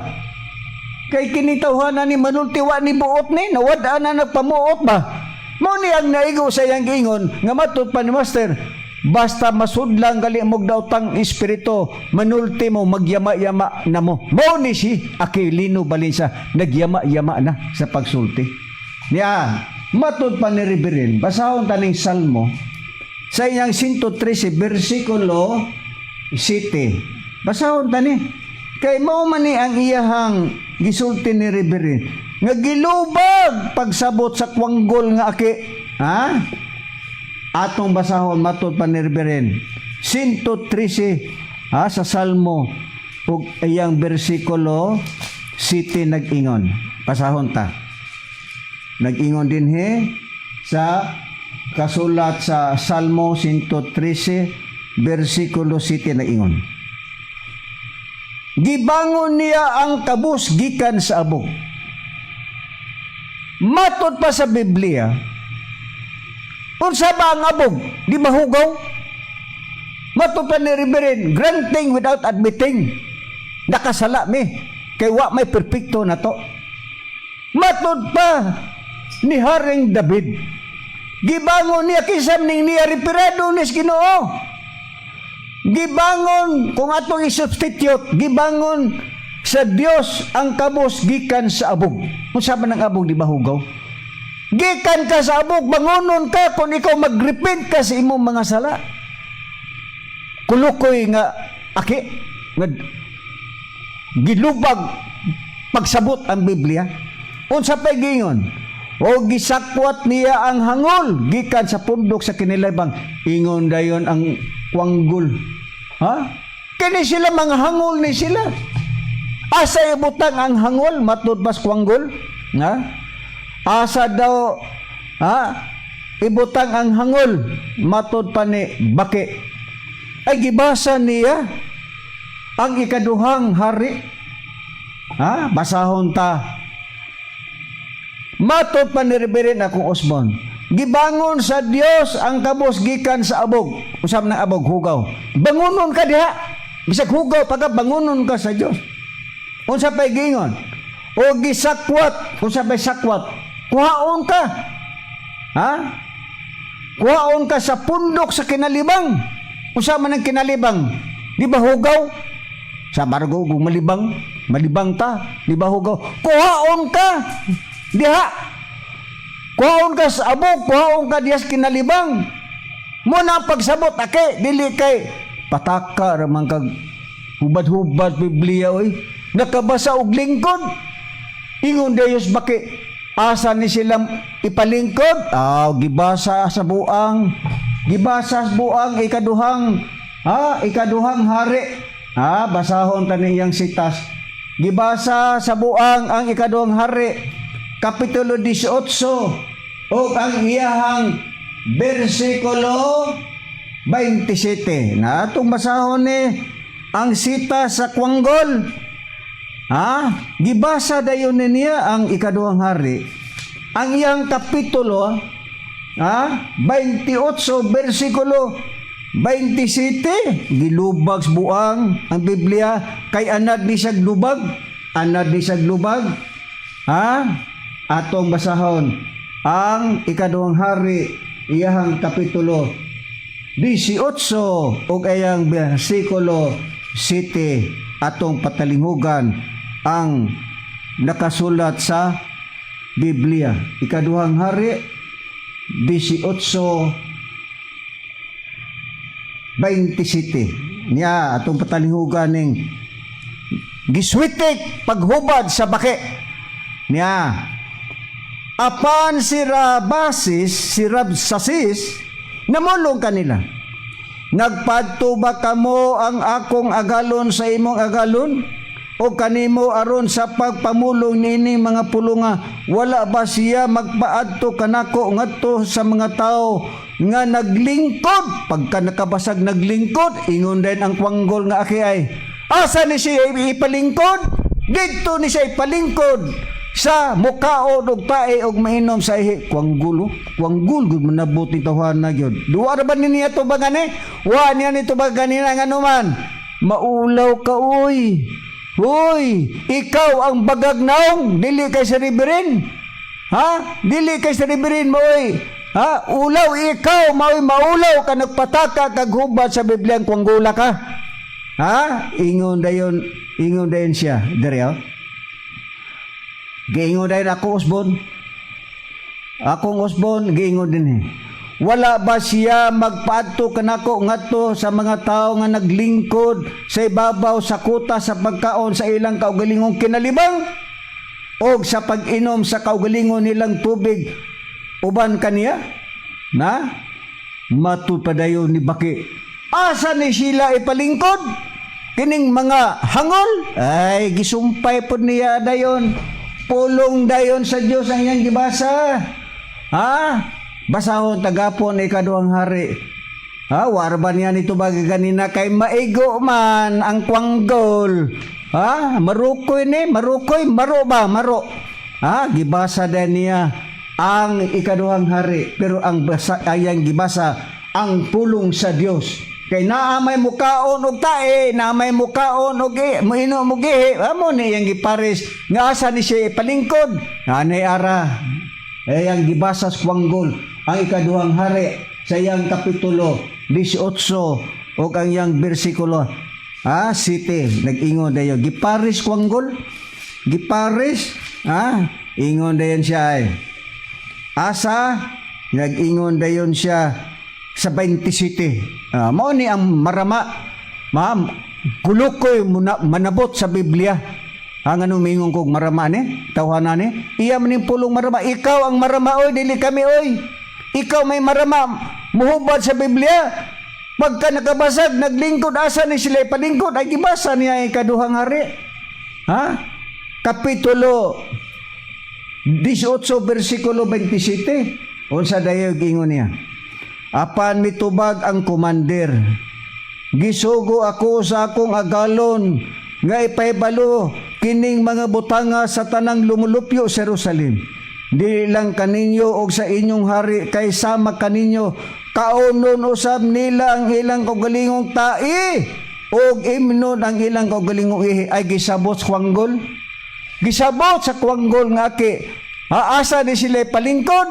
Kay kinitawhanan ni manultiwa ni buot ni nawad na nagpamuot ba. Mo ni ang naigo sa iyang giingon nga matud pa ni Master, basta masudlang gali mo daotang espiritu, manulti mo, magyama-yama na mo. Mo ni si Aquilino Valencia nagyama-yama na sa pagsulti. Niya, matud pa ni Reverend, basahon taning Salmo sa iyang 113 versikulo 7. Basahon tani. Kay mao man ni ang iyahang gisulti ni Reverend nga gilubag pagsabot sa kwanggol nga aki. Ha? Atong basahon matud pa ni Reverend. 113 ha, sa Salmo ug iyang bersikulo 7 nag-ingon. Basahon ta. Nag-ingon din he sa kasulat sa Salmo 113 versikulo 7 nag-ingon. Gibangon niya ang kabus gikan sa abog. Matod pa sa Biblia, unsa ba ang abog? Di mahugaw? Matod pa ni Reverend, granting without admitting. Nakasala mi. Kay wa may perpekto na to. Matod pa ni Haring David, gibangon niya kisam ning niya referado ni Ginoo. Gibangon kung atong i-substitute, gibangon sa Dios ang kabos gikan sa abog. Unsa man ang abog, di ba hugaw? Gikan ka sa abog, bangonon ka kung ikaw magrepent ka sa imong mga sala. Kulukoy nga aki nga gilubag pagsabot ang Biblia. Unsa pay giingon? O gisakwat niya ang hangol gikan sa pundok sa kinilabang. Ingon dayon ang kwanggol. Ha? Kini sila mga hangol ni sila. Asa ibutang ang hangol matud bas kwanggol? Ha? Asa daw, ha, ibutang ang hangol matud pa ni Baki? Ay gibasa niya ang Ikaduhang Hari. Ha? Basahon ta. Matod pa ni Reverend akong Osborne. Gibangon sa Dios ang kabos gikan sa abog. Usab ng abog, hugaw. Bangunon ka diha. Bisag hugaw pagka bangunon ka sa Dios. Unsa pay giingon? O gisakwat, unsa pay sakwat? Kuhaon ka. Ha? Kuhaon ka sa pundok sa kinalibang. Unsa man ang kinalibang? Di ba hugaw? Sa bargo kung malibang, malibang ta, di ba hugaw? Kuhaon ka diha. Kuhaon ka sa abog, kuhaon ka diha sa kinalibang. Muna ang pagsabot, ake, dili kay pataka raman kag hubad-hubad Biblia oy. Nakabasa og lingkod. Ingon Dios baki asa ni sila ipalingkod? Ah, gibasa sa buang. Gibasa sa buang ikaduhang, ha, Ikaduhang Hari. Ha, basahon ta iyang sitas. Gibasa sa buang ang Ikaduhang Hari, kapitulo 18 o ang iyahang bersikulo 27. Na atong basahon ni ang sita sa Kwanggol. Ha? Gibasa dayon ni niya ang Ikaduhang Hari. Ang iyang kapitulo, ha, 28 bersikulo 27. Gilubag sa buang ang Biblia kay anad ni siyag lubag, anad ni siyag lubag. Ha? Atong basahon ang Ikaduhang Hari, iyahang kapitulo 18 ug ayang bersikulo 7. Atong patalinghugan ang nakasulat sa Biblia. Ikaduhang Hari 18 27 niya atong patalinghugan ning giswitik paghubad sa baki niya. Apan si Rabasis, si Rabsasis, namulong kanila. "Nagpadto ba kamo ang akong agalon sa imong agalon? O kanimo aron sa pagpamulong nining mga pulunga? Wala ba siya magpaadto kanako ngadto sa mga tao nga naglingkod?" Pagka nakabasag naglingkod, ingon din ang kwanggol nga aki ay asa ni siya ipalingkod? Didto ni siya ipalingkod sa mukaon og tae og mainom sa ihi. Kwanggul, oh. Kwanggul gud manabot ni tawhana gyud. Duwa ra ba ni niya to ba gani? Wa niya ni tubag ganina nganuman. Maulaw ka uy. Hoy, ikaw ang bagag naong, dili kay sa Reverend. Ha? Dili kay sa Reverend mo oy. Ha? Ulaw ikaw, maoy maulaw ka nagpataka kag hubad sa Biblia, kwanggula ka. Ha? Ingon dayon siya. Dere oh. Giingon dayon ako Osborn. Akong Osborn giingon din eh. "Wala ba siya magpaadto kanako ngadto sa mga tao nga naglingkod sa ibabaw sa kuta sa pagkaon sa ilang kaugalingong kinalibang og sa pag-inom sa kaugalingon nilang tubig uban kaniya?" Na matud padayon ni Baki. Asa ni sila ipalingkod? Kining mga hangol ay gisumpay pod niya dayon. Pulong dayon sa Dios ang iyang gibasa. Ha? Basahon tagapon Ikaduhang Hari. Ha, warba niya nito bagay ganina kay maigo man ang kwanggol. Ha, marukoy ni, marukoy, maro ba, maro. Ha, gibasa din niya ang Ikaduhang Hari, pero ang basa ayang gibasa ang pulong sa Dios. Kay naa may mukaon og tae, naa may mukaon og moinom og ihi, amo ni iyang gipares nga asa ni siya ipalingkod. Anay ara. Ay ang gibasa sa kwanggol ang Ikaduhang Hari sa iyang kapitulo 18 ug ang iyang bersikulo 7. Nag-ingon dayon, gipares kwanggol, gipares, ha. Ingon dayon siya ay asa, nag-ingon dayon siya. sa 27. Mao ni ang marama. Ma'am, kulukoy muna, manabot sa Biblia. Ang anong mingon kog marama ni? Tawhana ni? Iya man ning pulong marama. Ikaw ang marama oy, dili kami oy. Ikaw may marama. Muhubad sa Biblia. Pagka nakabasag, naglingkod, asa ni sila ipalingkod, ay gibasa niya ang ikaduhang hari. Ha? Kapitulo 18, versikulo 27. Unsa dayo gingon niya? Apan mitubag ang commander. Gisugo ako sa akong agalon nga ipahibalo kining mga butanga sa tanang lumulupyo sa Jerusalem. Di lang kaninyo og sa inyong hari, kay sama kaninyo kaunon usab nila ang ilang kaugalingong tai og imnon ang ilang kaugalingong ihi. Ay gisabot sa kwanggol. Gisabot sa kwanggol nga aki. Aasa ni sila palingkod.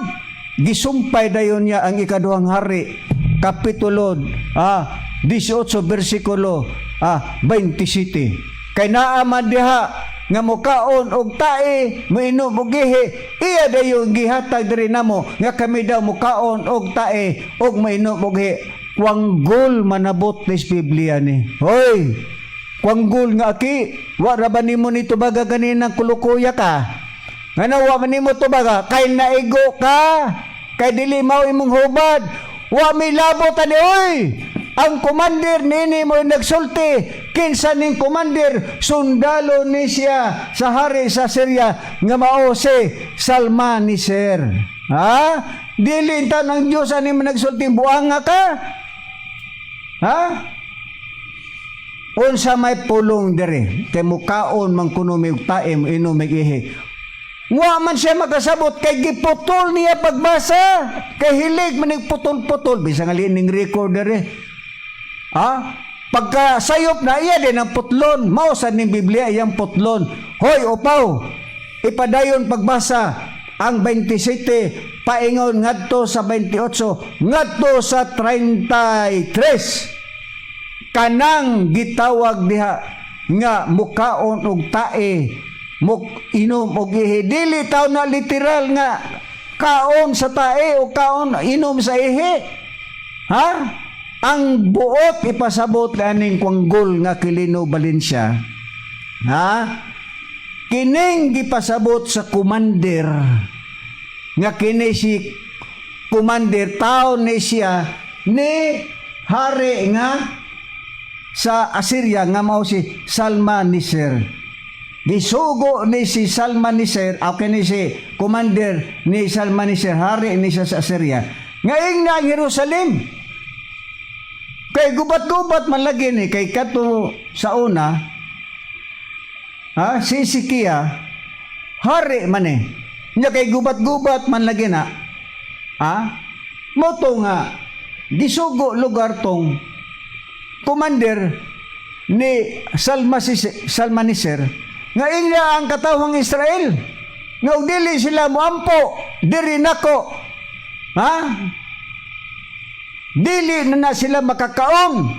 Gisumpay dayon niya ang ikaduhang hari. Kapitulo 18 versikulo 27. Kay naa man diha nga mukaon og tae, moinom og ihi, iya dayon gihatag diri namo nga kami daw mukaon og tae og mainom og ihi. Kwanggol manabot ni Biblia ni. Hoy, kwanggol nga aki, wa ra ba nimo ni tubaga ganinang kulukuya ka? Ngano wa man nimo tubaga kay naigo ka? Kay dili mao imong hubad. Wa mi labot ani oy. Ang commander nini mo nagsulti. Kinsa ning commander? Sundalo ni siya sa hari sa Syria nga mao si Salmaneser. Ha? Dili ta ng Dios ani mo nagsulti, buanga ka? Ha? Unsa may pulong diri kay mukaon man kuno mi og tae, inom mig ihi. Wa man siya makasabot kay giputol niya pagbasa. Kay hilig man putol-putol bisan nga ning record diri. Ha? Pagka sayop na iya din ang putlon, mao sa ning Biblia iyang putlon. Hoy, upaw. Ipadayon pagbasa ang 27 paingon ngadto sa 28 ngadto sa 33, kanang gitawag diha nga mukaon og tae, muk inom og ihi, dili taw na literal nga kaon sa tae o kaon inom sa ihi, ha. Ang buot ipasabot aning kwanggol nga Aquilino Valencia, ha, kining gipasabot sa commander nga kini si commander tao ni siya ni hari nga sa Assyria nga mao si Salmaneser. Gisugo ni si Salmaneser, o kini si commander ni Salmaneser, hari ni siya sa Assyria. Nga ingna ang Jerusalem. Kay gubat-gubat man lagi ni kay kato sa una, ha, si Hezekiah hari man eh. Nya kay gubat-gubat man lagi na. Ha? Moto nga gisugo lugar tong commander ni Salmaneser nga ingna ang katawhang Israel nga og dili sila moampo diri nako, ha, dili na na sila makakaon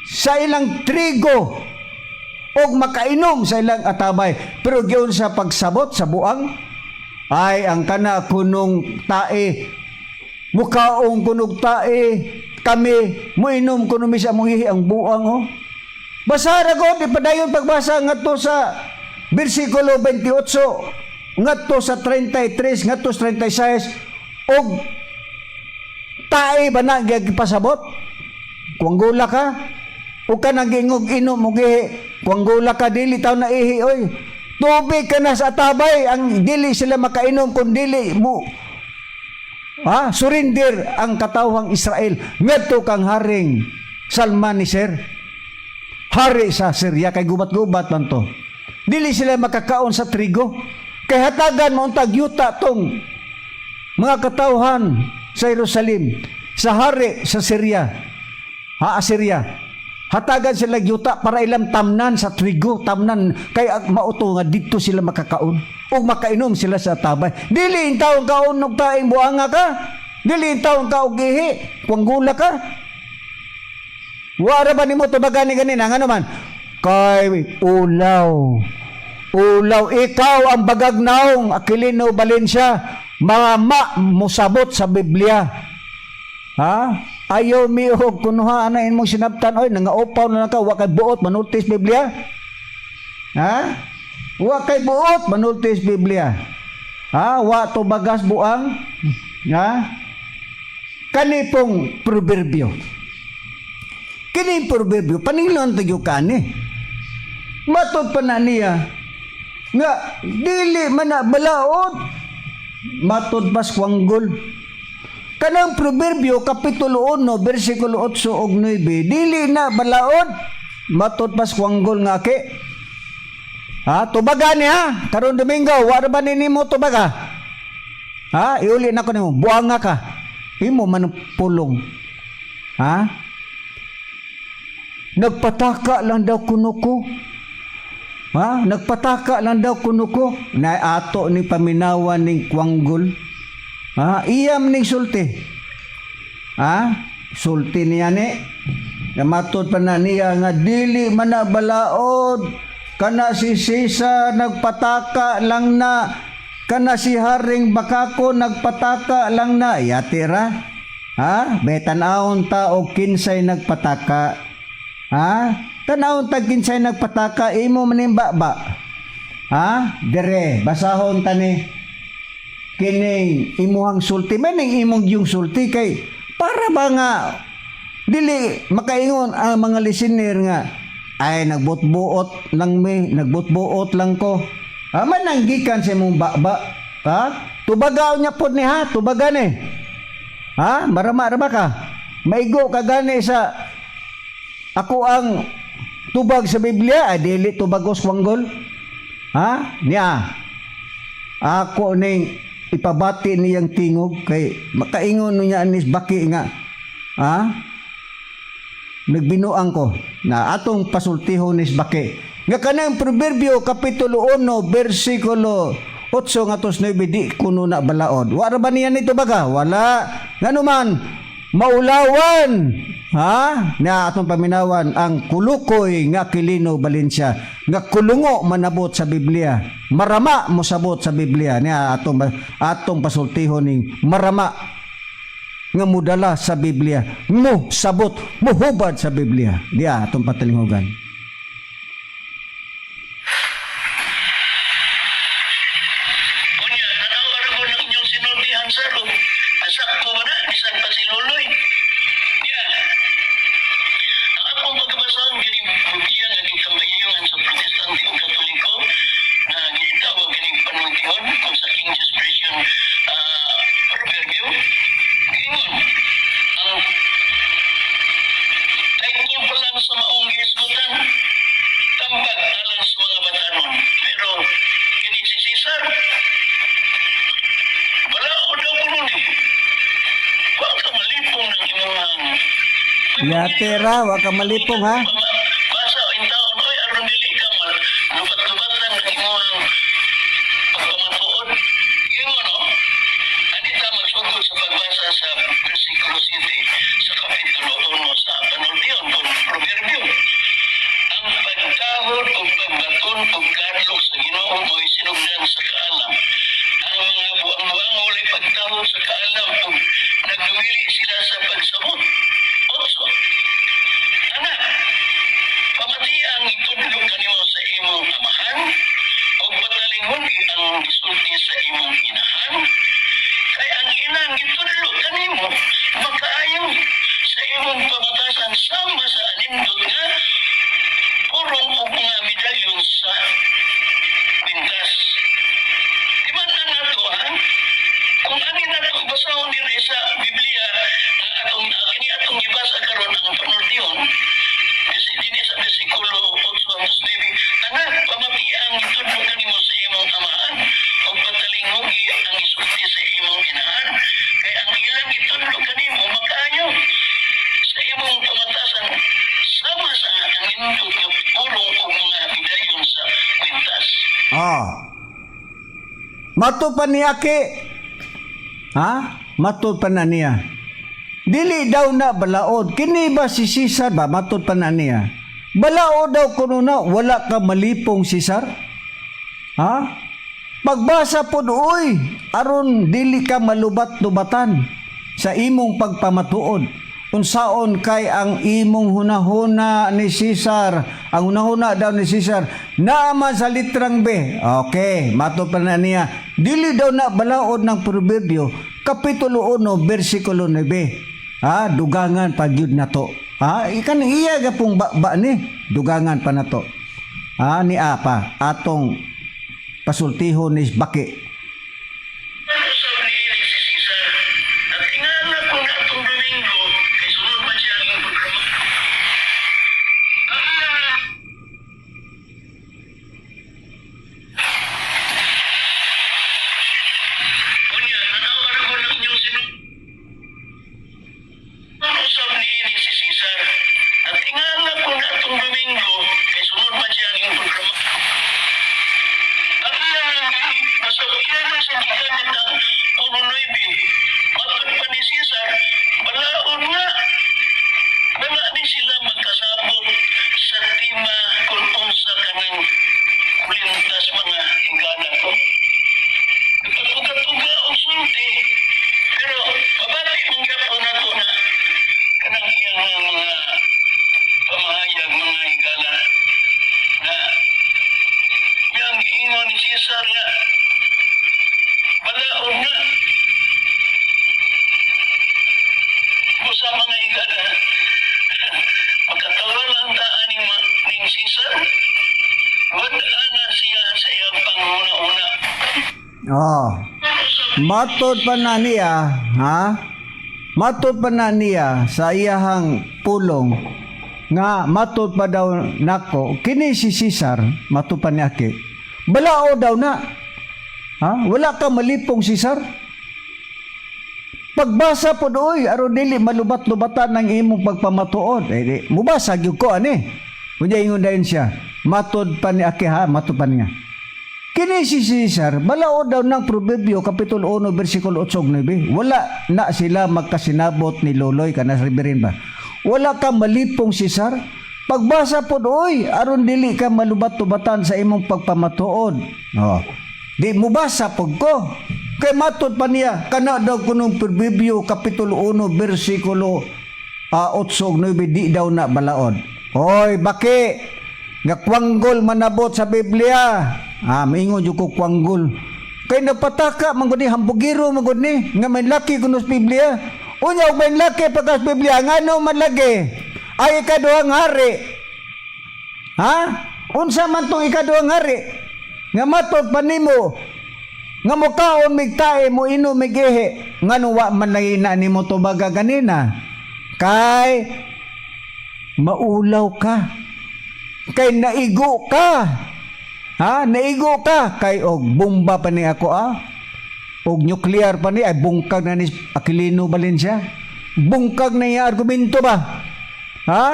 sa ilang trigo o makainom sa ilang atabay. Pero giyon sa pagsabot sa buang ay ang kana kunong tae, mukaong kunog tae kami, muinom kuno mi sa among ihi, ang buang oh. Basa ra gud, ipadayon pagbasa ngadto sa bersikulo 28 ngadto sa 33 ngadto sa 36. Og tae ba na gipasabot? Kwanggula ka o ka nagingog inom og ihi, kwanggula ka. Dili taw na ihi oy, tubig ka na sa atabay ang dili sila makainom kung dili mo, ha, surrender ang katawhang Israel ngadto kang haring Salmaneser, hari sa Syria, kay gubat-gubat man to. Dili sila makakaon sa trigo kay hatagan mo untag yuta tong mga katawhan sa Jerusalem sa hari sa Syria, ha, Assyria. Hatagan sila yuta para ilang tamnan sa trigo, tamnan kay mauto nga didto sila makakaon o makainom sila sa tabay. Dili intawon kaon og taing, buanga ka. Dili intawon ka og ihi, kwanggula ka. Wara ba nimo tubagan ni ganina ngano man? Kay ulaw. Ulaw, ikaw ang bagag naong Aquilino Valencia, mama mosabot sa Biblia. Ha? Ayaw mi og kunuha ana imong sinabtan oy, nangaupaw na lang ka, wa kay buot manultis Biblia. Ha? Wa kay buot manultis Biblia. Ha? Wa to bagas buang. Ha? Kani pong proverbio. Kini proverbio paninglan tayo kani. Matod pa na niya nga dili man na balaod, matod bas kwanggol. Kanang Proverbio kapitulo 1 bersikulo 8 ug 9, dili na balaod matod pas kwanggol nga aki. Ha, tubaga ni ha. Karon Domingo, wa ra ba ni nimo tubaga? Ha, iuli na ko nimo, buanga ka. Imo man ang pulong. Ha? Nagpataka lang daw kuno ko. Ha? Nagpataka lang daw kuno ko. Na ato ni paminawan ning kwanggol. Ha? Iyam ning sulti. Ha? Sulti niya ni. Namatod pa na niya nga dili man na balaod. Kana si Sisa nagpataka lang na. Kana si Haring Bakako nagpataka lang na. Yatira. Ha? Be tan-awon ta og kinsay nagpataka. Ha? Tan-awon ta kinsay nagpataka, imo man ba? Ha? Dire, basahon ta ni kining imuhang sulti man ning imong yung sulti kay para ba nga dili makaingon ang mga listener nga ay nagbutbuot lang mi, nagbutbuot lang ko. Ha, man nang gikan sa imong baba. Ha? Tubagaw niya pod ni ha, tubaga ni. Ha? Marama ra ba ka? Maigo ka gani sa ako ang tubag sa Biblia, ay dili tubagos wanggol. Ha? Niya. Ako ning ipabati niyang tingog kay makaingon niya anis baki nga. Ha? Nagbinuang ko na atong pasultihon nis baki. Nga kanang Proverbio kapitulo 1 bersikulo 8 ngadto 9 di kuno na balaod. Wala ba niya nito baga? Wala. Ngano man maulawan, ha, na atong paminawan ang kulukoy nga Quilino Valencia nga kulungo manabot sa Biblia, marama mosabot sa Biblia niya. Atong atong pasultihon ning marama nga mudala sa Biblia, mo sabot, mohubad sa Biblia diya, atong patalinghugan. Unya, tanawa ra ko ng inyong sinultihan, sir. O, asakto ba na? Bisan pa si Loloy. Yan. Ang akong pagkabasahon kining Biblia nga gikambayuhan sa Protestante o Katoliko na gitawag kining panultihon kung sa King James Version, Proverbio. Ingon, ang title pa lang sa maong gihisgutan, tambag alang sa mga batanon. Pero kini si Cesar, balaod daw kuno ni. Wa ka malipong ng imong Yatera, wa ka malipong ha. Basa in taon oy aron dili ka mal lubat-lubatan ng imong pagpamatuod. Ingon no? Anita magsugod sa pagbasa sa versikulo 7 sa kapitulo 1 sa Panultion kung Proverbio. Ang pagtahod o pagbaton o kadlok sa Ginoo mo'y sinugdan sa kaalam. Ang mga buang-buang walay pagtahod sa kaalam ug nagdumili sila sa pagsabot. 8. Anak, pamati ang itudlo kanimo sa imong amahan ug patalinghon ang gisulti sa imong inahan. Kay ang inang gitudlo kanimo makaayo sa imong pamatasan sama sa anindot nga purong og mga medalyon sa kwintas. Di ba na nato ha? Kung ani nato basahon diri sa Biblia nga atong kini atong gibasa karon ang panultihon kasi dinhi sa bersikulo 8 hanggang 9, "Anak, pamati ang gitudlo kanimo sa imong amahan ug patalingugi ang isulti sa imong inahan, kay ang ilang gitudlo kanimo makaayo sa imong pamatasan sama sa anindot nga purong og mga medalyon sa kwintas." Ah. Mato pa niya ki. Ha? Mato pa na niya. Dili daw na balaod. Kini ba si Cesar ba? Matod pa na niya. Balaod daw kuno na wala ka malipong, Cesar. Ha? Pagbasa pod uy, aron dili ka malubat-lubatan. Sa imong pagpamatuod. Unsaon kay ang imong hunahuna ni Cesar, ang hunahuna daw ni Cesar, naaman sa litrang B. Okay, matod pa na niya. Dili daw na balaod ng Proverbio, Kapitulo 1, versikulo 9. Ha, dugangan pa gyud na to. Ha, ikan iya gapong ba ni, dugangan pa na to. Ha, ni apa, atong pasultihon ni Baki. Usab niini si Cesar. At ingana ko na itong Domingo, kay sunod man siya ang programa. Ang iyang Unya, nanawar ko ng inyong sinunod. Usab niini si Cesar. At ingana ko na itong Domingo, kay sunod man siya ang programa. Ang iyang basta iyang sa gigamit ang 1:9. Matod pa ni Cesar, balaon nga. Wala ni sila magkasabot sa tima kung unsa kanang kulintas, mga higala ko. Nagkatuga-tuga og sulti. Pero mabati mong gyapon ako na kanang iyang mga pamahayag, mga higala, na yang giingon ni Cesar nga balaod nga. Busa, mga higala, magkatawa lang ta aning ning Cesar. Wala na siya sa iyang panguna-una. Oh. Matod pa na niya, ha? Matod pa na niya sa iyahang pulong nga matod pa daw nako kini si Cesar, matod pa ni Aki. Balao daw na. Ha? Wala ka malipong, Cesar. Pagbasa po doy, aron dili malubat-lubatan ng imong pagpamatuod. Eh, di, mubasa gyud ko ani. Unya ingon dayon siya. Matod pa ni Aki ha, matod pa niya. Kini si Cesar, balaod daw ng Proverbio Kapitulo 1, versikulo 8 ug 9. Wala na sila magkasinabot ni Loloy kana sa Reverend ba. Wala ka malipong, Cesar. Pagbasa po oy, aron dili ka malubat-lubatan sa imong pagpamatuod. Oh. Di mubasa pud ko. Kay matod pa niya kana daw kunong Proverbio Kapitulo 1 versikulo 8 ug 9 di daw na balaod. Hoy, baki nga kwanggol manabot sa Biblia. Ah, maingon jud ko kwanggol. Kay nagpataka man gud ni, hambugiro man gud ni nga may laki kuno sa Biblia. Unya og may laki pagka sa Biblia ngano man lagi? Ay ikaduhang hari. Ha? Unsa man tong ikaduhang hari? Nga matod pa nimo nga mukaon mig tae, mo inom mig ihi, ngano wa man lagi na nimo tubaga ganina? Kay maulaw ka. Kay naigo ka. Ha? Naigo ka. Kay og bomba pa ni ako ah. Og nuclear pa ni ay bungkag na ni Aquilino Valencia. Bungkag na iya argumento ba? Ha?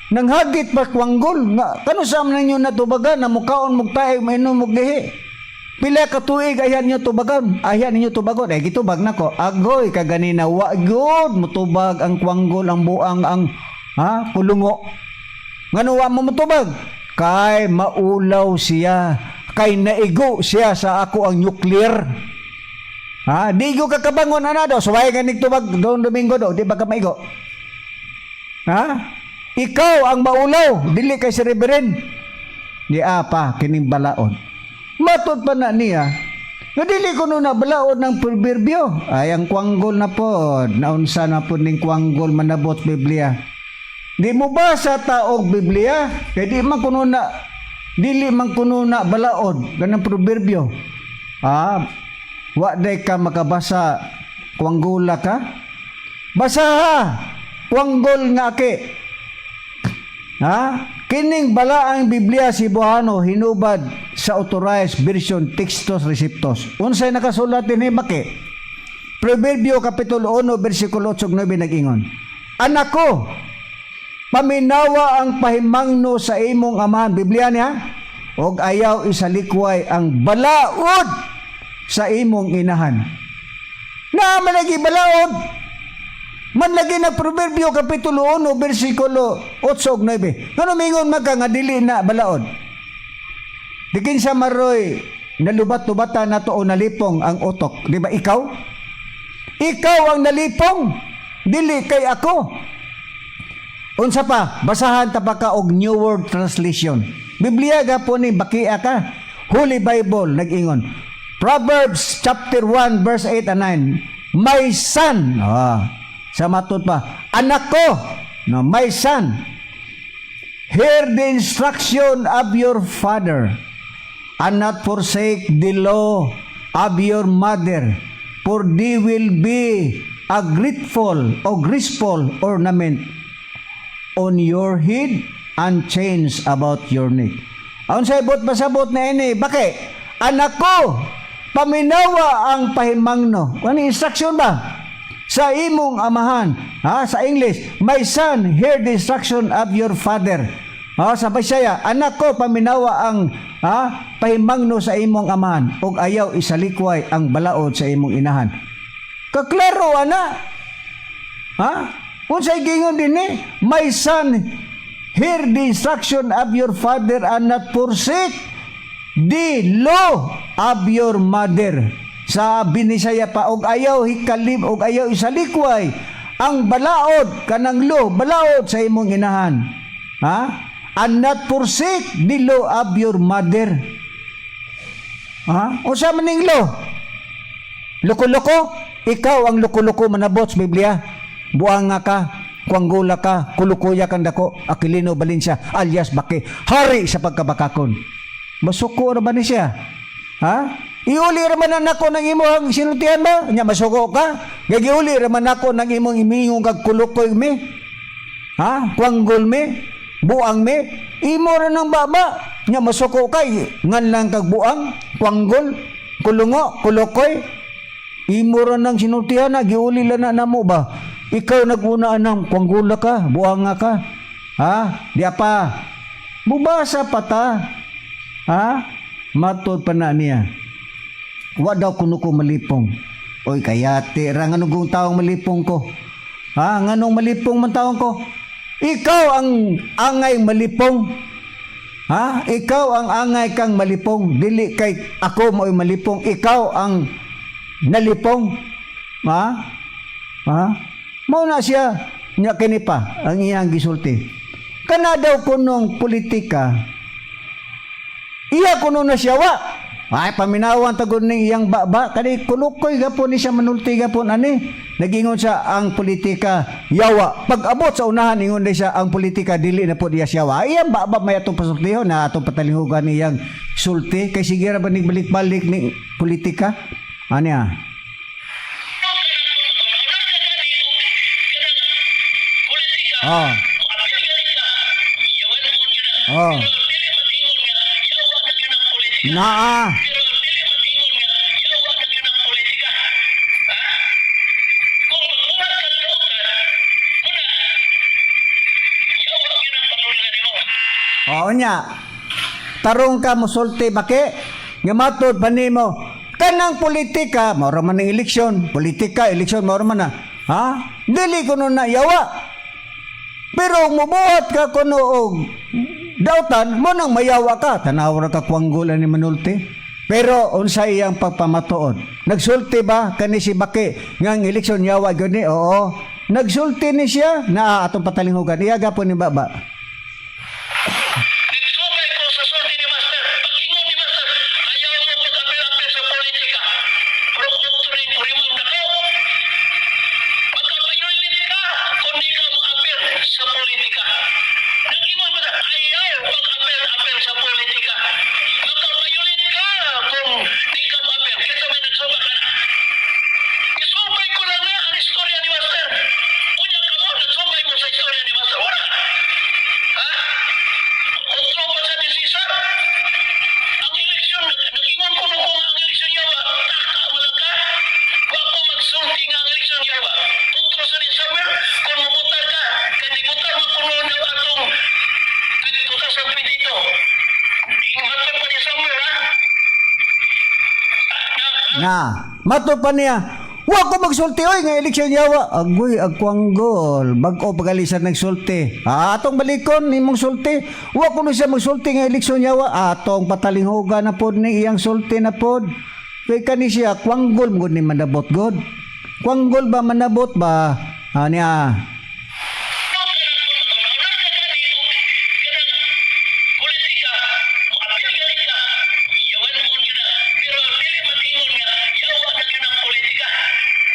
Nanghagit pa kwanggol nga kano sa man ninyo natubagan na mukaon mug tae, mainom mug gihi. Pila ka tuig ayan niyo tubagon? Ayan ninyo tubagon. Eh gitubag nako. Agoy kaganina wa gyud mutubag ang kwanggol, ang buang, ang ha pulungo. Ngano wa mo mutubag? Kay maulaw siya. Kay naigo siya sa ako ang nuclear. Ha? Di ko kakabangon ana daw. Suway ka tubag doon Domingo do. Di ba ka maigo? Ha? Ikaw ang maulaw. Dili kay si Reverend. Di apa kining balaod. Matod pa na niya. Nga dili ko na balaod ng proverbio. Ay, ang kwanggol na pod. Naunsa na pod ning kwanggol manabot Biblia. Di mo ba sa taog Biblia? Kay di man kuno na dili man kuno na balaod ganang proverbio. Ah, wa day ka makabasa, kwanggula ka? Basa ha. Kwanggol nga aki. Ha? Kining balaang Biblia Cebuano hinubad sa Authorized Version Textus Receptus. Unsay nakasulat dinhi, baki? Proverbio Kapitulo 1 versikulo 8 ug 9 nag-ingon. Anak ko, paminawa ang pahimangno sa imong amahan. Biblia niya. Og ayaw isalikway ang balaod sa imong inahan. Na man lagi balaod. Man lagi na Proverbio Kapitulo 1 versikulo 8 ug 9. Ngano mingon man ka nga dili na balaod? Dikin sa maroy nalubat-lubatan na to o nalipong ang utok. Di ba ikaw? Ikaw ang nalipong, dili kay ako. Unsa pa? Basahan ta pa ka og New World Translation. Biblia gapon ni, bakia ka. Holy Bible nag-ingon. Proverbs chapter 1 verse 8 and 9. My son, sa matod pa, anak ko, no, my son, hear the instruction of your father and not forsake the law of your mother, for they will be a grateful or graceful ornament on your head and chains about your neck. Aun sa ibot pasabot na ini, bakit? Anak ko, paminawa ang pahimangno. Ano instruction ba? Sa imong amahan. Ha? Sa English, my son, hear the instruction of your father. Ha? Sa Bisaya, anak ko, paminawa ang, ha, pahimangno sa imong amahan ug ayaw isalikway ang balaod sa imong inahan. Kaklaro ana. Ha? Unsay gingon dinhi? My son, hear the instruction of your father and not forsake the law of your mother. Sa Binisaya pa, og ayaw hikalim og ayaw isalikway ang balaod, kanang law, balaod sa imong inahan. Ha? And not forsake the law of your mother. Ha? Unsa man ning law? Loko-loko? Ikaw ang loko-loko manabot sa Biblia. Buang nga ka, kuanggula ka, kulukuya kang dako, Aquilino Valencia, alias Baki, hari sa pagkabakakon. Masuko ra ba ni siya? Ha? Iuli ra man nako ng imong sinultihan ba? Nya masuko ka? Gagiuli ra man nako ng imong imingong kag kulukoy mi. Ha? Kuanggol mi? Buang mi? Imo ra nang baba. Nya masuko kay ngan lang kag buang, kuanggol, kulungo, kulukoy. Imo ra nang sinultihan na giuli lang na namo ba? Ikaw naguna anang kuanggula ka, buang nga ka. Ha? Di pa. Mubasa pa ta. Ha? Matod pa na niya. Wa daw kuno ko malipong. Oy, kayate ra, nganong kung taong malipong ko? Ha? Nganong malipong man taong ko? Ikaw ang angay malipong. Ha? Ikaw ang angay kang malipong. Dili kay ako mo'y malipong. Ikaw ang nalipong. Ha? Ha? Mao na siya. Nya kini pa ang iyang gisulti. Kana daw kunong politika, iya kuno na siya wa. Ay, paminawan tagod ning iyang baba kani, kulukoy gapon ni siya manulti gapon ani. Nagingon siya ang politika yawa. Pag abot sa unahan, ingon di siya ang politika dili na po diya siya wa. Iyang baba may atong pasultihon na atong patalinghugan iyang sulti kay sige ra ba nig balik-balik ni politika. Ani ah. Politika. Apil gani ka. Yawan mo yun na. Pero dili man ingon nga yawa na gyud ang politika. Naa. Pero dili man ingon nga yawa na gyud ang politika. Ha? Kung magbuhat ka dautan, muna yawa gyud ang panulungan nimo. Oo nya. Tarong ka mosulti, baki. Nga matod pa nimo kanang politika, mao ra man ang eleksyon, politika, eleksyon mao ra man na. Ha? Dili kuno na yawa. Pero mubuhat ka kuno og dautan mo nang mayawa ka. Tanaw ra ka kwanggulan ni manulti. Pero unsay iyang pagpamatuod? Nagsulti ba kani si Baki nga ang eleksyon yawa gyud ni? Oo. Nagsulti ni siya na atong patalinghugan. Iya gapon ni baba. Nagsubay ko sa sulti ni Master. Pag-ingon ni Master, ayaw mo pag-apil-apil sa politika. Pero utrin ko rin nako. Magkapayulit ka kung di ka mo-apil sa politika. Nag-ingon mo na, ayaw pag-apil-apil sa politika. Magkapayulit ka kung di ka mo-apil. Kaya may nagsuba ka na. Isubay ko lang na ang istorya ni Master. Unya ka mo, nagsubay mo sa istorya ni Master. Wala. Ha? Otro pa sa ni Cesar. Ang eleksyon, nag-ingon ko ko nga ang eleksyon yawa. Taka mo lang ka. Wa ko magsulti nga ang eleksyon yawa. Otro sa ni Samuel, kung mamutar ka, kay nimutar mo kuno na atong 2022. Matod pa ni Samuel, ha? Na, matod pa niya. Wa ko magsulti oy nga eleksyon yawa. Agoy agkwanggol. Bag-o pagalisan nagsulti. Ah, atong balikon nimong sulti. Wa ko siya magsulti nga eleksyon yawa. Atong patalinghugan na pod ni iyang sulti na pod. Kay kani siya kwanggol mo ni mandabot god. Kwanggol ba manabot ba ah, niya? Politika, moapil gani ka, yawan on gyud na. Pero dili man ingon nga yawa na gyud ang politika.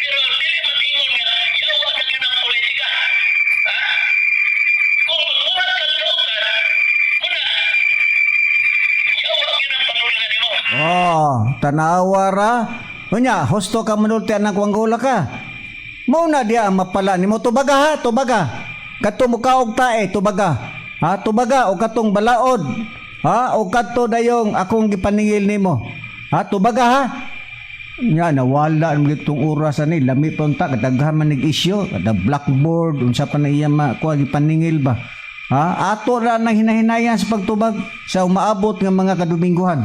Pero dili man ingon nga yawa na gyud ang politika. Ha? Kung magbuhat kag dautan, muna yawa gyud ang panulungan nimo. Oh, tanawa ra. Unya, husto ka manulti anang kwanggola ka. Mao na diya ang mapala nimo tubaga ha, tubaga. Kadto mukaog tae, tubaga. Ha, tubaga o katong balaod. Ha, o kadto dayong akong gipaningil nimo. Ha, tubaga ha. Nya nawala ang gitong oras ani lami pa unta kadaghan man nig isyu kada blackboard unsa pa na iya makuha gipaningil ba. Ha, ato ra nang hinahinayan sa pagtubag sa umaabot nga mga kadumingguhan.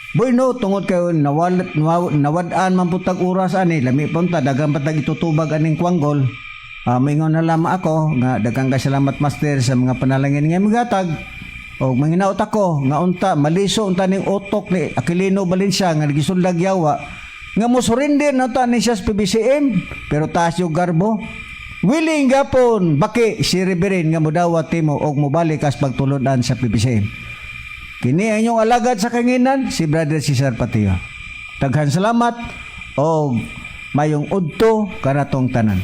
Bueno, tungod kayo nawad-an man pud tag oras ani, lami pa unta daghan pa tag itutubag aning kwanggol. Ah, maingon na lamang ako nga daghang kay salamat, Master, sa mga panalangin nga migatag. Og manginaot ako nga unta maliso unta ning utok ni Aquilino Valencia nga gisundag yawa nga mo surrender na unta ni siya sa PBCM, pero taas yung garbo. Willing gapon baki si Reverend nga modawat timo og mobalik as pagtulod-an sa PBCM. Kini ang inyong alagad sa kanginan, si Brother Cesar Patio. Daghan salamat og mayong udto kanatong tanan.